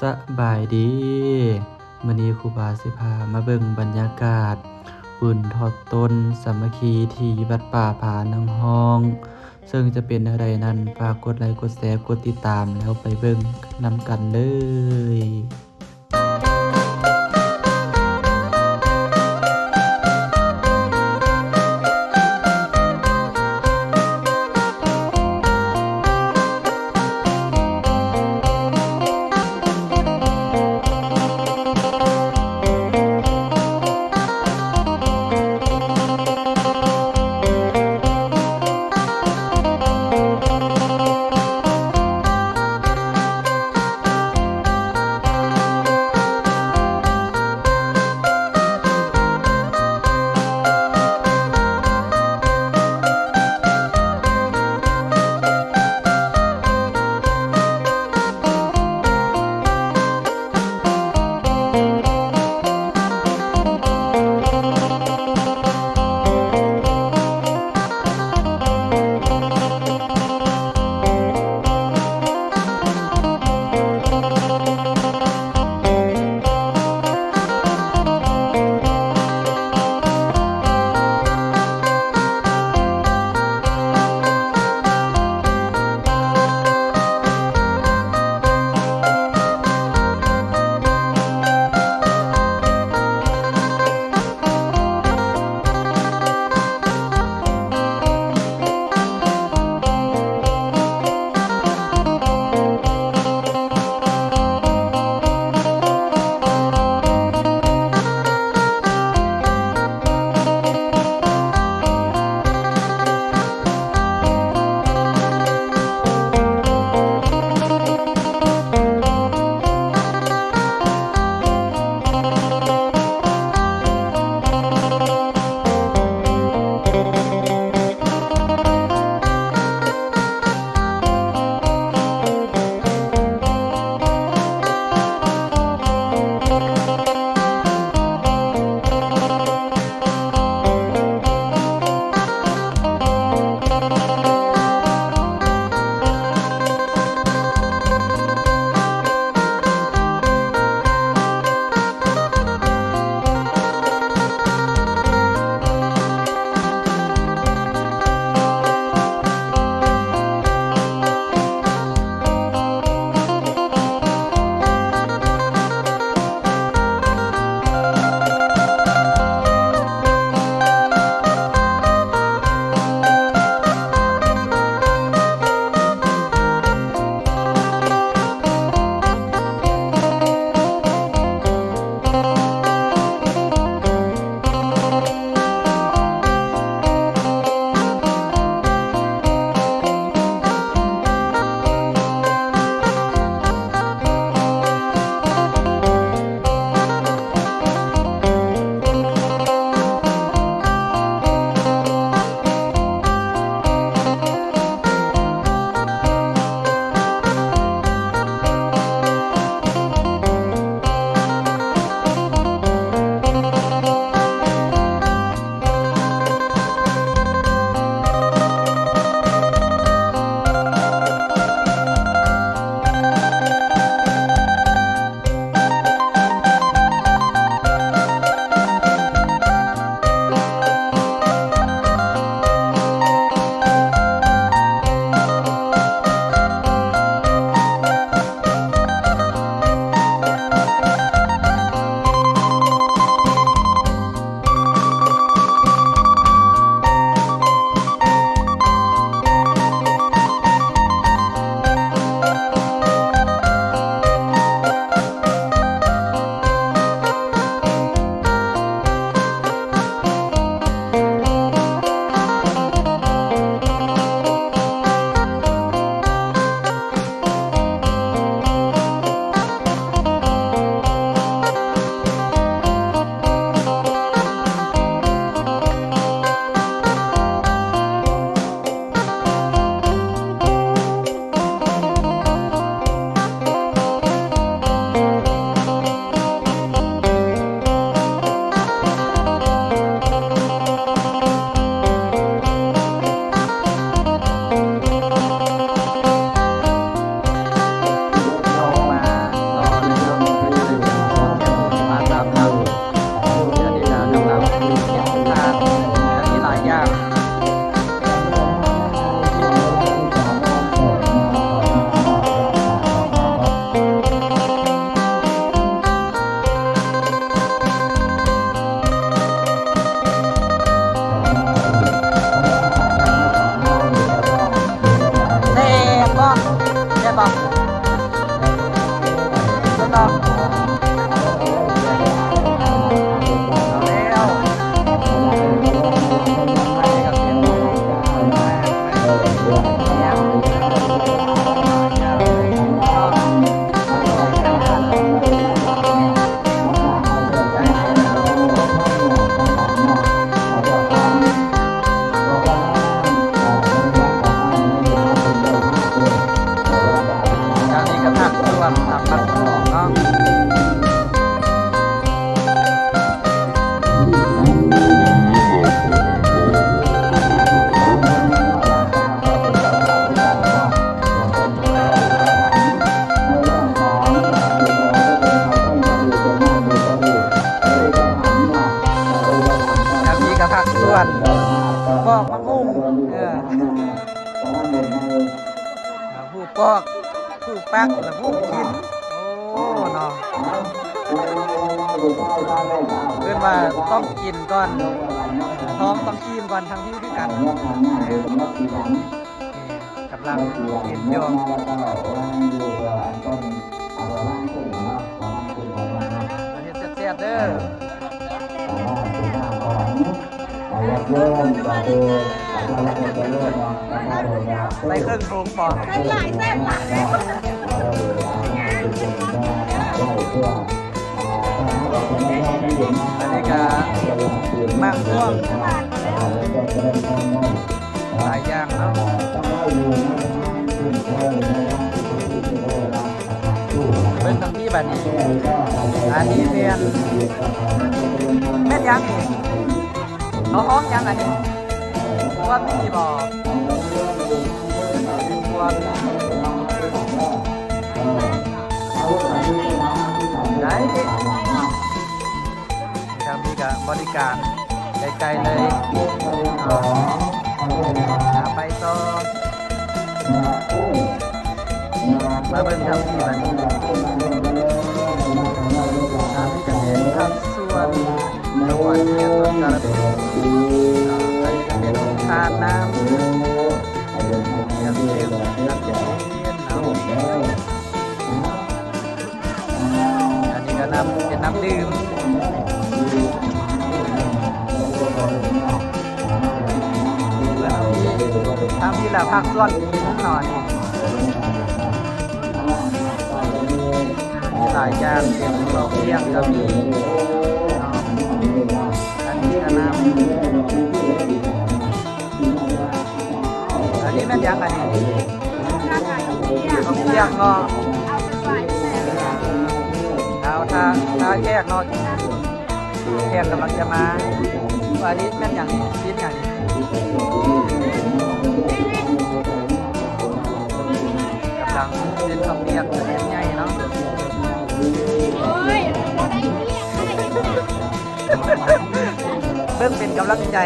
ສະບາຍດີ ມື້ນີ້ຄູບາຊິພາມາເບິ່ງບັນຍາກາດບຸນທອດຕົນສາມັກຄີທີ່ວັດປ່າຜານາງຮອງ ເຊິ່ງຈະເປັນແນວໃດນັ້ນ ຝາກກົດໄລ ກົດແຊ ກົດຕິດຕາມ ແລ້ວໄປເບິ່ງນຳກັນເລີຍ. ອັນນີ້ກໍພາກສ່ວນທາງບ້ານເນາະ. ອັນນີ້ກໍພາກສ່ວນປອກໝາກຫຸ່ງ ເອີ ຜູ້ປອກ ຜູ້ປັກ ແລະ ຜູ້ກິນ. ໂອ້ ເນາະ ເອີ້ນວ່າຕ້ອງກິນກ່ອນ ທ້ອງຕ້ອງອີ່ມກ່ອນ ທາງນີ້ຄືກັນ. ກຳລັງກິນຢູ່ ເຮັດແຊບໆເດີ. ໃສ່ເຄິ່ງຖົງບໍ່? ໃສ່ຫຼາຍແຊບຫຼາຍ. ອັນນີ້ກະໝາກມ່ວງ ຫຼາຍຢ່າງເນາະ. ເບິ່ງທາງນີ້ບາດນີ້ ອັນນີ້ແມ່ນ ແມ່ນຫຍັງນີ້? ເຂົາຮ້ອງຫຍັງອັນນີ້? ຄວາມມີບໍ່? ຄວາມມີ ໄດ້. ທາງນີ້ກະບໍລິການໃກ້ໆເລີຍ ໄປຕໍ່ ມາເບິ່ງທາງນີ້ບັດນີ້. ທາງນີ້ກະເປັນພາກສ່ວນ ສະຫວັນເຂດຕົ້ນກາລະສິນ ອັນນີ້ກະເປັນໂຮງທານນ້ຳ ກະເປັນນ້ຳຈະເປັນເນາະ. ອັນນີ້ກະນ້ຳ ເປັນນ້ຳດື່ມ ທາງພີ້ລະພາກສ່ວນກິນເນາະ ມີຫຼາຍຢ່າງ ເປັນເຂົ້າປຽກກະມີເນາະ. ອັນນີ້ກະນ້ຳ ອັນນີ້ແມ່ນຫຍັງອັນນີ້? ເຂົ້າປຽກເນາະ ເອົາ ຖ້າ ຖ້າແຂກເນາະ ແຂກກຳລັງຈະມາ. ອັນນີ້ແມ່ນຫຍັງນີ້? ຊີ້ນຫຍັງນີ້? ກຳລັງຊີ້ນເຂົ້າປຽກ ຊີ້ນໃຫຍ່ເນາະ ເບິ່ງເປັນກຳລັງໃຈ.